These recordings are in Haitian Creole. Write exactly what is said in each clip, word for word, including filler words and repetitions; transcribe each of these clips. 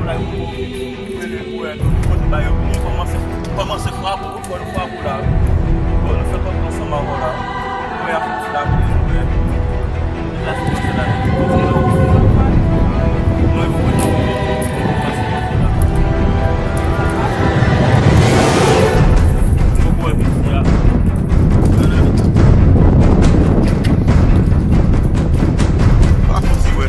Sa yo pou rele pou wè nou pot ba yo, nou kòmanse, kòmanse frape, ou konn frape la. Bon, nou fè kòb ansanm avè w la. Wè, a fouti la pou nou wè. Deja se kòmanse la. Mwen pou nou pase la. Mwen pou wè piti a. Pa fouti wè.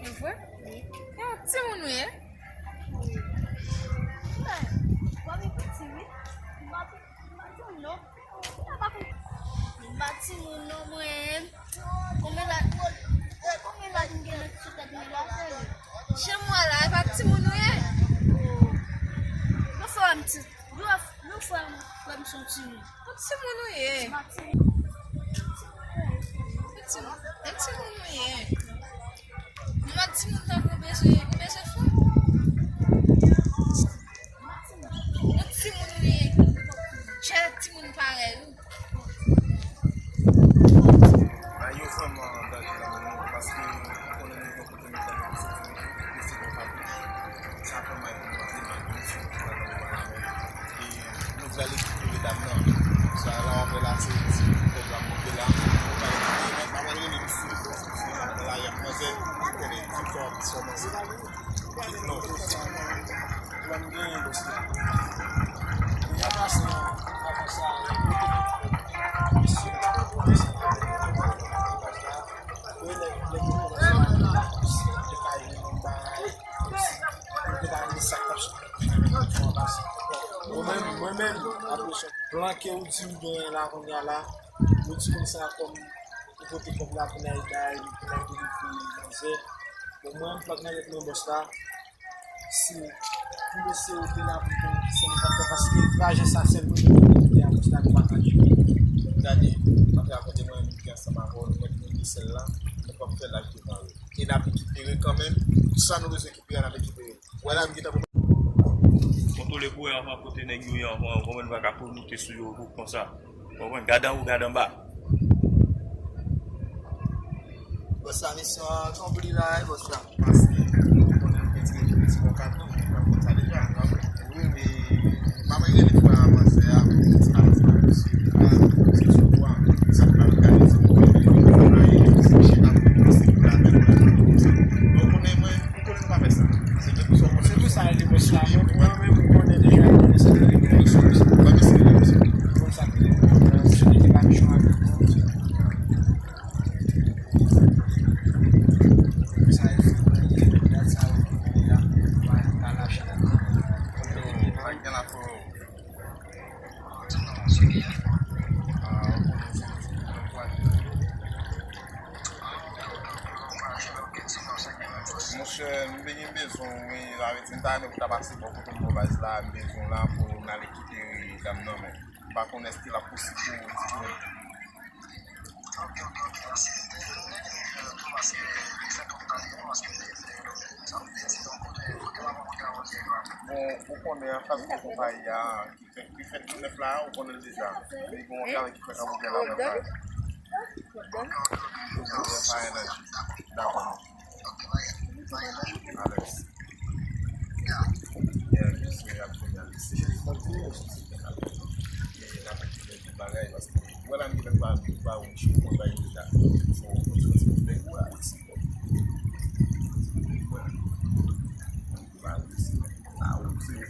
E vre? Yon timoun ou ye? Wi. Mwen, mwen piti, wi. Mwen piti, wi. M pa timoun non mwen. Konbyen laj, konbyen laj m gen sou tèt mwen la, sèlman? Jan m wè la, e pa timoun ou ye? Nou fè m ti, nou, nou fè m kwè m se yon timoun. Ou timoun ou ye? M pa timoun. Ou timoun, ou timoun ou ye? M pa timoun tankou w bezwen, ou bezwen fè. Yon timoun ou ye. Chè timoun parèy ou. Bagay yo vrèman danje nan men nou, paske ou konnen nou gen yon kote nou pral soti, nou deside yon kapri. Sa fè mal pou nou, anpil mal pou nou, sitou pou nou pral nan men. E nou pral rekipere dam nan. Sa la w ap wè la, se ti kòb la monte la. Nou pral rekipere, men pa mal rele misye, paske se nan lari ap manzè, ou konnen, tout sa w ap sòmanse. Mwen menm, mwen menm, apre sa, plan ke ou di m genyen la kounye a la, ou di konsa kòm ou pote kòb la pou n al bay, pou n al delivre manzè. Bon, mwen, m pa t nan lèt mwen bòs la. Si pou mesye yo te la pou konn kisa nou t ap fè, paske trajè sa sèl mwen menm ki te a bòs la, nou pa ka jwenn. Gade, m ap rakonte mwen menm ki ansanm avè w, nou mèt monte sèl la, nou p ap fè laj devan yo. E n ap rekipere kanmenm, sa nou bezwen rekipere a, n ap rekipere. Wè la, m gentan kontwole pou wè anvan kote nèg yo ye anvan, konprann, pa ka pou moute sou yo konsa. Konprann? Gad anwo, gad anba. Bòs la, misyon an konpli la, wi, bòs la. Paske nou konnen nou te tire tou ti bò katon, nou konn sa deja, pa vre? Wi, men m pa mwen gen de fwa manzè a, mwen te di pa di misye, a, se sou kwa, sa k pa gade, se pou gade, se pou gade, se pou gade, se pou gade. Donk, konnen mwen, Ou konnen nou pa fè sa. Se depi sa w konnen. Se pou sa l te bòs la. Mwen, mwen menm, mwen konnen deja, mwen konnen sa k te rive. Mwen mèsi, mwen mèsi. Konn sa k te rive. Se li ki pa mechan avèk mwen. Sa e fou, mwen, gad sa yo ki vini la. Pa, pa lache la. Mwen gen la fò. Monchè, m te gen bezwen w, wi, sa vle di, m ta renmen pou ta pase bò kote m pran baz la, m bezwen w la pou n al rekipere dam nan, men m pa konn èske l ap posib pou ou di pou mwen. Bon, ou konnen anfas de konpayi a, ki fèt, ki fèt nèf la, ou konnen l deja. Li gen yon travay ki fèt an Gouyàn avè l la. Dakò. Alex. Yeah, misye ap vin Alex. Bagay, paske, wè la, m gentan pa, pa wè chou konn bagay deja. So, ou konn se nèg ou Alex. Wè. Ba, ou se, a, ou se, ou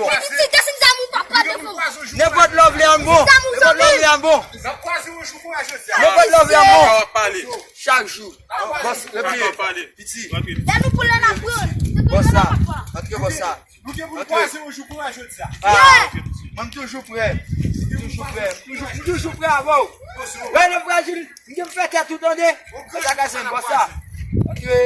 bon. Piti, desann zam ou papa devan. Nenpòt love li an bon. Nenpòt love li an bon. Nenpòt love li an bon. Chak jou. Bòs, repliye. Piti. Lè nou koule n ap pran. Bòs la. Antre bòs la. Antre. Ah, mwen m toujou prè. M toujou prè. M toujou, m toujou prè avè w. Wè, lè frajil. M gen fè tèt ou tande. Sa ka sen bòs la. Antre.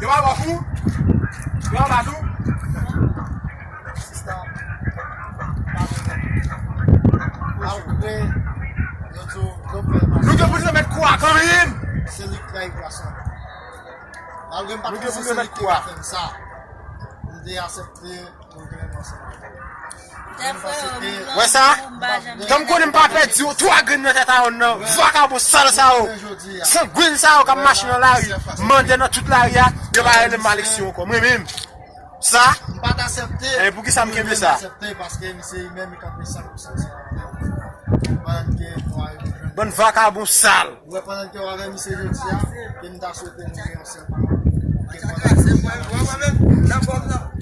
Yo pa bon pou ou? Malgre m pa t panse se li ki te ka fè m sa, m te aksepte pou m te menm ansanm avè l. Wè sa? Jan m konnen m pa pèdi yo, twa grenn nan tèt a yo nan vakabon sal sa yo, sangwin sa yo k ap mache nan lari, mande nan tout lari a, yo pa rele m Alexis ankò. Mwen menm, sa, m pa t aksepte. E pou ki sa m kenbe sa? M aksepte paske misye li menm li kanpe san pou san. Bann vakabon sal. Ou wè pandan ke w avè misye jodi a, ke m ta swete nou gen yon sèl pawòl. Ke pandan ke w avè misye,